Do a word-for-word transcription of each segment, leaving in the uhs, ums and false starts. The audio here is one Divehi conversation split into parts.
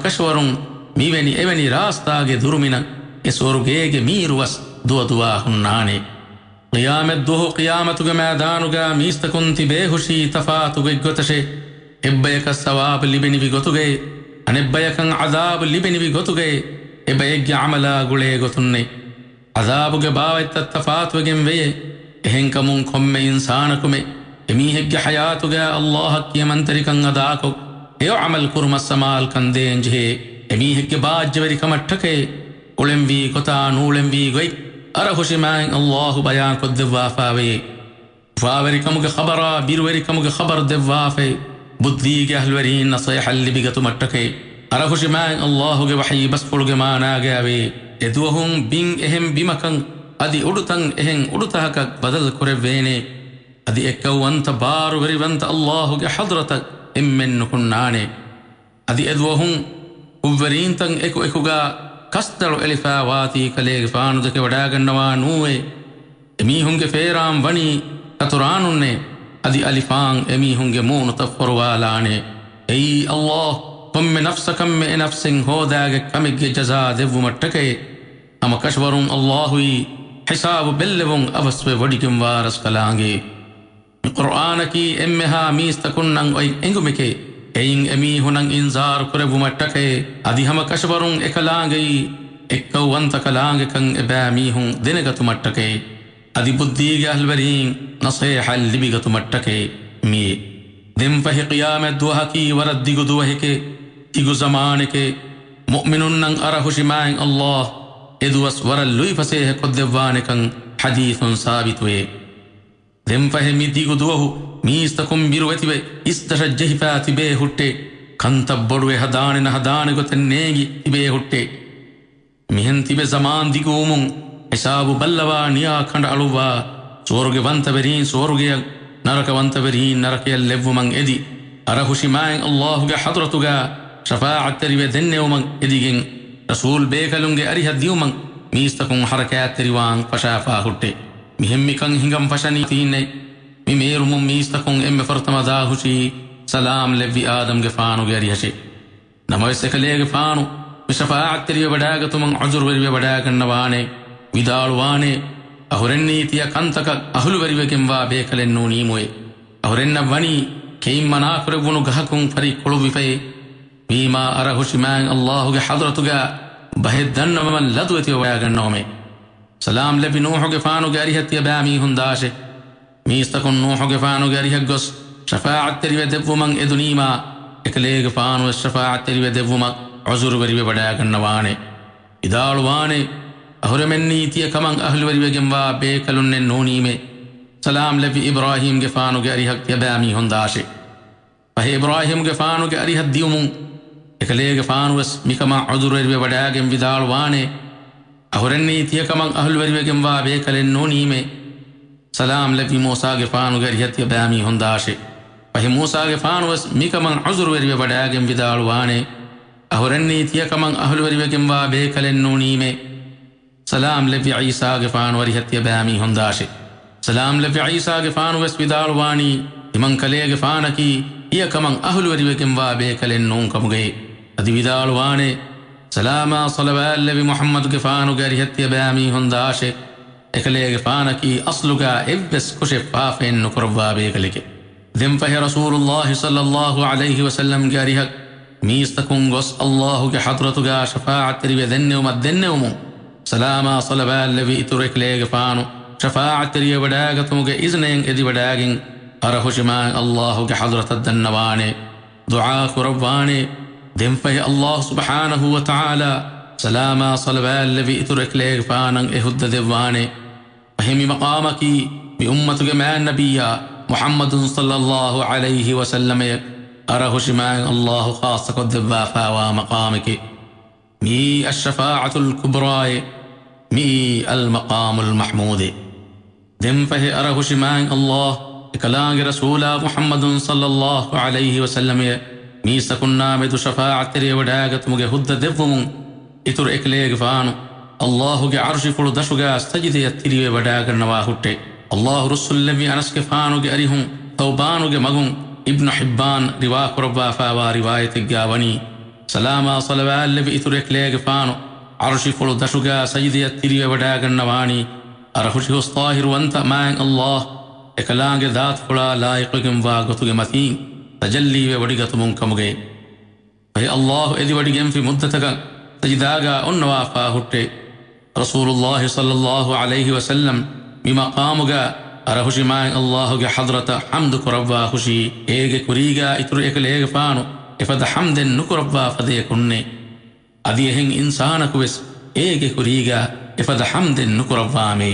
ކަށަވަރުން މިވެނި އެވެނި ރާސްތާގެ ދުރުމިނަށް އެ ސުވަރުގޭގެ މީރުވަސް ދުވަދުވާ ހުންނާނެ. ޤިޔާމަތްދުވަހު ޤިޔާމަތުގެ މައިދާނުގަ މީސްތަކުން ތިބޭހުށީ ތަފާތު ގޮތްގޮތަށޭ. އެއްބަޔަކަށް ސަވާބު ލިބެނިވި ގޮތުގައޭ، އަނެއްބަޔަކަށް ޢަޛާބު ލިބެނިވި ގޮތުގައޭ، އެބައެއްގެ ޢަމަލާ ގުޅޭ ގޮތުންނޭ. ޢަޛާބުގެ ބާވަތްތައް ތަފާތުވެގެން ވެޔޭ. އެހެންކަމުން ކޮންމެ އިންސާނަކުމެ އެމީހެއްގެ ޙަޔާތުގަ ﷲ އަށް ކިޔަމަންތެރިކަން އަދާކޮށް، ހެޔޮ ޢަމަލު ކުރުމަށް ސަމާލުކަން ދޭންޖެހޭ. އެމީހެއްގެ ބާއްޖަވެރިކަމަށްޓަކައި، އުޅެންވީ ގޮތާ ނޫޅެންވީ ގޮތް އަރަހުށި މާތް ﷲ ބަޔާންކޮށްދެއްވާފައިވޭ. އުފާވެރިކަމުގެ ޚަބަރާ ބިރުވެރިކަމުގެ ޚަބަރު ދެއްވާފައި، ބުއްދީގެ އަހްލުވެރީން ނަޞޭޙަތް ލިބިގަތުމަށްޓަކައި، އަރަހުށި މާތް ﷲ ގެ ވަޙީ ބަސްފުޅުގެ މާނާގައިވޭ. އެދުވަހުން ބިން އެހެން ބިމަކަށް، އަދި އުޑުތައް އެހެން އުޑުތަކަކަށް ބަދަލު ކުރެވޭނެ. އަދި އެއްކައުވަންތަ ބާރުވެރިވަންތަ ﷲ ގެ ޙަޟްރަތަށް އެންމެން ނުކުންނާނެ. އަދި އެދުވަހުން ކުށްވެރީންތައް އެކު އެކުގަ ކަސްތަޅު އެޅިފައި ވާތީ ކަލޭގެފާނު ދެކެވަޑައިގަންނަވާ ނޫވޭ. އެމީހުންގެ ފޭރާން ވަނީ ކަތުރާނުންނޭ. އަދި އަލިފާން އެމީހުންގެ މޫނުތައް ފޮރުވާލާނެ. އެއީ ﷲ، ކޮންމެ ނަފްސަކަށްމެ އެ ނަފްސެއް ހޯދާގެ ކަމެއްގެ ޖަޒާ ދެއްވުމަށްޓަކައި. ހަމަ ކަށަވަރުން ﷲ އީ ހިސާބު ބެއްލެވުން އަވަސްވެ ވޮޑިގެންވާ ރަސްކަލާނގެ. މި ޤުރްއާނަކީ އެންމެހާ މީސްތަކުންނަށް އޮތް އެނގުމެކޭ. އެއިން އެމީހުނަށް އިންޒާރު ކުރެއްވުމަށްޓަކައި، އަދި ހަމަ ކަށަވަރުން އެކަލާނގެއީ އެއްކައުވަންތަ ކަލާނގެކަން އެބައިމީހުން ދެނެގަތުމަށްޓަކައި، އަދި ބުއްދީގެ އަހްލުވެރީން ނަޞޭޙަތް ލިބިގަތުމަށްޓަކައި މިއީ. ދެންފަހެ ޤިޔާމަތް ދުވަހަކީ ވަރަށް ދިގު ދުވަހެކޭ، ދިގު ޒަމާނެކޭ. މުއުމިނުންނަށް އަރަހުށި މާތް ﷲ އެދުވަސް ވަރަށް ލުއިފަސޭހަ ކޮށްދެއްވާނެކަން ޙަދީޘުން ސާބިތުވޭ. ދެންފަހެ މި ދިގު ދުވަހު މީސްތަކުން ބިރުވެތިވެ އިސްދަށަށް ޖެހިފައި ތިބޭ ހުއްޓޭ. ކަންތައް ބޮޑުވެ ހަދާނެ ނަހަދާނެ ގޮތެއް ނޭނގި ތިބޭ ހުއްޓޭ. މިހެން ތިބެ ޒަމާން ދިގުވުމުން ހިސާބު ބައްލަވާ ނިޔާ ކަނޑައަޅުއްވާ، ސުވަރުގެވަންތަވެރީން ސުވަރުގެއަށް، ނަރަކަވަންތަވެރީން ނަރަކަޔަށް ލެއްވުމަށް އެދި، އަރަހުށި މާތް ﷲ ގެ ޙަޟްރަތުގަ ޝަފާޢަތްތެރިވެ ދެންނެވުމަށް އެދިގެން، ރަސޫލް ބޭކަލުންގެ އަރިހަށް ދިއުމަށް މީސްތަކުން ޙަރަކާތްތެރިވާން ފަށާފާ ހުއްޓޭ. މިހެން މިކަން ހިނގަން ފަށަނީ ތީންނޭ. މި މޭރުމުން މީސްތަކުން އެންމެ ފުރަތަމަ ދާހުށީ ސަލާމް ލެއްވި އާދަމްގެފާނުގެ އަރިހަށޭ. ނަމަވެސް އެކަލޭގެފާނު މި ޝަފާޢަތްތެރިވެވަޑައިގަތުމަށް ޢުޛުރުވެރިވެވަޑައިގަންނަވާނެ، ވިދާޅުވާނެ، އަހުރެންނީ ތިޔަ ކަންތަކަށް އަހުލުވެރިވެގެންވާ ބޭކަލެއް ނޫނީމުއޭ. އަހުރެންނަށް ވަނީ ކެއިން މަނާކުރެއްވުނު ގަހަކުން ފަރިއްކުޅުއްވިފައޭ. ވީމާ އަރަހުށި މާތް ﷲ ގެ ޙަޟްރަތުގަ ބަހެއް ދަންނަވަމަން ލަދުވެތިވެވަޑައިގަންނަވަމޭ. ސަލާމް ލެއްވި ނޫޙުގެފާނުގެ އަރިހަށް ތިޔަބައިމީހުން ދާށޭ. މީސްތަކުން ނޫޙުގެފާނުގެ އަރިހަށް ގޮސް ޝަފާޢަތްތެރިވެ ދެއްވުމަށް އެދުނީމާ، އެކަލޭގެފާނުވެސް ޝަފާޢަތްތެރިވެ ދެއްވުމަށް ޢުޛުރުވެރިވެވަޑައިގަންނަވާނެ. ވިދާޅުވާނެ، އަހުރެމެންނީ ތިޔަ ކަމަށް އަހުލުވެރިވެގެންވާ ބޭކަލުންނެއް ނޫނީމޭ. ސަލާމް ލެއްވި އިބްރާހީމްގެފާނުގެ އަރިހަށް ތިޔަބައިމީހުން ދާށޭ. ފަހެ އިބްރާހީމްގެފާނުގެ އަރިހަށް ދިއުމުން، އެކަލޭގެފާނުވެސް މިކަމަށް ޢުޛުރުވެރިވެވަޑައިގެން ވިދާޅުވާނެ، އަހުރެންނީ ތިޔަ ކަމަށް އަހުލުވެރިވެގެންވާ ބޭކަލެއް ނޫނީމޭ. ސަލާމް ލެއްވި މޫސާގެފާނުގެ އަރިހަށް ތިޔަބައިމީހުން ދާށޭ. ފަހެ މޫސާގެފާނުވެސް މިކަމަށް ޢުޛުރުވެރިވެވަޑައިގެން ވިދާޅުވާނެ، އަހުރެންނީ ތިޔަ ކަމަށް އަހުލުވެރިވެގެންވާ ބޭކަލެއް ނޫނީމޭ. ސަލާމް ލެއްވި ޢީސާގެފާނު އަރިހަށް ތިޔަބައިމީހުން ދާށޭ. ސަލާމް ލެއްވި ޢީސާގެފާނުވެސް ވިދާޅުވާނީ، ތިމަންކަލޭގެފާނަކީ ތިޔަ ކަމަށް އަހުލުވެރިވެގެންވާ ބޭކަލެއް ނޫންކަމުގައޭ. އަދި ވިދާޅުވާނެ، ސަލާމާ ޞަލަވާތް ލެއްވި މުޙައްމަދުގެފާނުގެ އަރިހަށް ތިޔަބައިމީހުން ދާށޭ. އެކަލޭގެފާނަކީ އަޞްލުގަ އެއްވެސް ކުށެއް ފާފައެއް ނުކުރައްވާ ބޭކަލެކޭ. ދެންފަހެ ރަސޫލުﷲ ޞައްލަﷲ ޢަލައިހި ވަސައްލަމްގެ އަރިހަށް މީސްތަކުން ގޮސް ﷲ ގެ ޙަޟްރަތުގަ ޝަފާޢަތްތެރިވެ ދެންނެވުމަށް ދެންނެވުމުން، ސަލާމާ ޞަލަވާތް ލެއްވި އިތުރު އެކަލޭގެފާނު ޝަފާޢަތްތެރިވެވަޑައިގަތުމުގެ އިޒުނައެއް އެދިވަޑައިގެން، އަރަހުށި މާތް ﷲ ގެ ޙަޟްރަތަށް ދަންނަވާނެ، ދުޢާ ކުރައްވާނެ. ދެންފަހެ ﷲ ސުބްޙާނަހޫ ވަތަޢާލާ ސަލާމާ ޞަލަވާތް ލެއްވި އިތުރު އެކަލޭގެފާނަށް އެ ހުއްދަ ދެއްވާނެ. ފަހެ މި މަޤާމަކީ މި އުއްމަތުގެ މާތް ނަބިއްޔާ މުޙައްމަދު ޞައްލަﷲ ޢަލައިހި ވަސައްލަމަޔަށް އަރަހުށި މާތް ﷲ ޚާއްޞަކޮށްދެއްވާފައިވާ މަޤާމެކޭ. މިއީ އައްޝަފާޢަތުލް ކުބްރާއޭ. މިއީ އަލްމަޤާމުލް މަޙްމޫދޭ. ދެންފަހެ އަރަހުށި މާތް ﷲ އެކަލާނގެ ރަސޫލާ މުޙައްމަދު ޞައްލަﷲ ޢަލައިހި ވަސައްލަމަޔަށް މީސްތަކުންނާމެދު ޝަފާޢަތްތެރިވެވަޑައިގަތުމުގެ ހުއްދަ ދެއްވުމުން، އިތުރު އެކަލޭގެފާނު ﷲ ގެ ޢަރުޝިފުޅު ދަށުގަ ސަޖިދަޔަށް ތިރިވެވަޑައިގަންނަވާ ހުއްޓޭ. ﷲ ރުއްސުންލެއްވި އަނަސްގެފާނުގެ އަރިހުން ޘައުބާނުގެ މަގުން އިބްނު ޙިއްބާން ރިވާކުރައްވާފައިވާ ރިވާޔަތެއްގަ ވަނީ، ސަލާމާ ޞަލަވާތްލެއްވި އިތުރު އެކަލޭގެފާނު ޢަރުޝިފުޅު ދަށުގާ ސަޖިދަޔަށް ތިރިވެވަޑާގަންނަވާނީ، އަރަހުށި ހުސްޠާހިރުވަންތަ މާތް ﷲ އެކަލާނގެ ޛާތުފުޅާ ލާއިޤުވެގެންވާ ގޮތުގެ މަތީން ތަޖައްލީވެވޮޑިގަތުމުން ކަމުގައި. ފަހެ ﷲ އެދިވަޑިގެންފި މުއްދަތަކަށް ސަޖިދާގާ އޮންނަވާފާ ހުއްޓޭ. ރަސޫލުﷲ ޞައްލަﷲ ޢަލައިހި ވަސައްލަމް މި މަޤާމުގާ އަރަހުށި މާތް ﷲގެ ޙަޟްރަތަށް ޙަމްދު ކުރައްވާ ހުށީ، އޭގެ ކުރީގާ އިތުރު އެކަލޭގެފާނު އެފަދަ ޙަމްދެއް ނުކުރައްވާ ފަދަޔަކުންނޭ. އަދި އެހެން އިންސާނަކުވެސް އޭގެ ކުރީގާ އެފަދަ ޙަމްދެއް ނުކުރައްވާމޭ.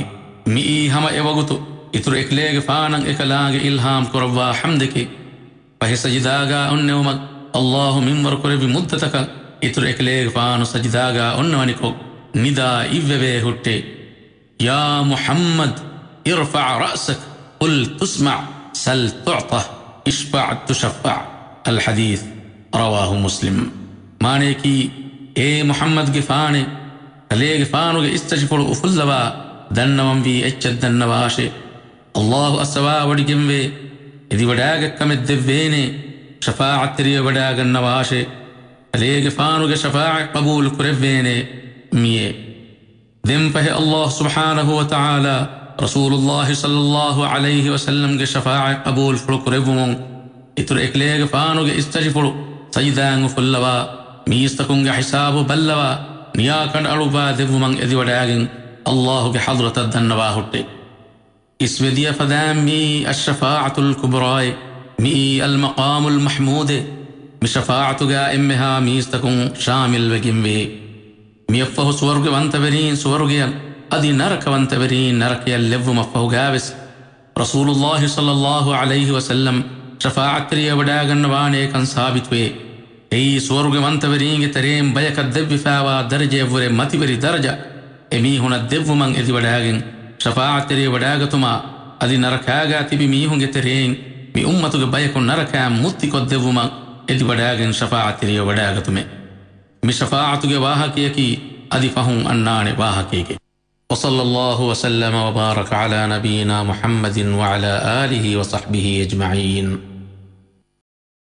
މިއީ ހަމަ އެވަގުތު އިތުރު އެކަލޭގެފާނަށް އެކަލާނގެ އިލްހާމް ކުރައްވާ ޙަމްދެކޭ. ފަހެ ސަޖިދާގާ އޮންނެވުމަށް ﷲ މިންވަރު ކުރެއްވި މުއްދަތަކަށް އިތުރު އެކަލޭގެފާނު ސަޖިދާގާ އޮންނަވަނިކޮށް، ނިދާ އިއްވެވޭ ހުއްޓޭ. يا محمد، ارفع رأسك، قل تسمع، سل تعطه، اشفع تشفع. الحديث رواه مسلم. މާނަޔަކީ، އޭ މުޙައްމަދުގެފާނޭ، ކަލޭގެފާނުގެ އިސްތަށިފުޅު އުފުއްލަވާ، ދަންނަވަންވީ އެއްޗެއް ދަންނަވާށޭ. ﷲ އައްސަވާވޮޑިގެންވޭ، އެދިވަޑާގަތްކަމެއް ދެއްވޭނޭ، ޝަފާޢަތްތެރިވެވަޑާގަންނަވާށޭ، ކަލޭގެފާނުގެ ޝަފާޢަތް ޤަބޫލު ކުރެއްވޭނޭ މިއޭ. ދެން ފަހެ ﷲ ސުބްޙާނަހޫ ވަތަޢާލާ ރަސޫލުﷲ ޞައްލަﷲ ޢަލައިހި ވަސައްލަމްގެ ޝަފާޢަތް ޤަބޫލުފުޅު ކުރެއްވުމުން، އިތުރު އެކަލޭގެފާނުގެ އިސްތަށިފުޅު ސަޖިދާއިން އުފުއްލަވާ، މީސްތަކުންގެ ޙިސާބު ބައްލަވާ، ނިޔާ ކަނޑައަޅުއްވާ ދެއްވުމަށް އެދިވަޑާގެން ﷲގެ ޙަޟްރަތަށް ދަންނަވާ ހުއްޓޭ. އިސްވެދިޔަ ފަދައިން މިއީ އައްޝަފާޢަތުލް ކުބްރާއޭ، މިއީ އަލްމަޤާމުލް މަޙްމޫދޭ، މި ޝަފާޢަތުގާ އެންމެހާ މީސްތަކުން ޝާމިލްވެގެންވޭ. މިއަށްފަހު ސުވަރުގެވަންތަވެރީން ސުވަރުގެއަށް، އަދި ނަރަކަވަންތަވެރީން ނަރަކަޔަށް ލެއްވުމަށްފަހުގާވެސް، ރަސޫލުﷲ ޞައްލަﷲ ޢަލައިހި ވަސައްލަމް ޝަފާޢަތްތެރިވެވަޑާގަންނަވާނޭކަން ސާބިތުވޭ. އެއީ ސުވަރުގެވަންތަވެރީންގެ ތެރެއިން ބަޔަކަށް ދެއްވިފާވާ ދަރަޖައެއްވުރެ މަތިވެރި ދަރަޖަ، އެމީހުނަށް ދެއްވުމަށް އެދިވަޑާގެން ޝަފާޢަތްތެރިވެވަޑާގަތުމާ، އަދި ނަރަކާގާ ތިބި މީހުންގެ ތެރެއިން މި އުއްމަތުގެ ބަޔަކު ނަރަކައިން މުއްތިކޮށްދެއްވުމަށް އެދިވަޑާގެން ޝަފާޢަތްތެރިވެވަޑާގަތުމޭ. މި ޝަފާޢަތުގެ ވާހަކަޔަކީ އަދި ފަހުން އަންނާނެ ވާހަކައެކޭ. وصلى الله وسلم وبارك على نبينا محمد وعلى آله وصحبه أجمعين.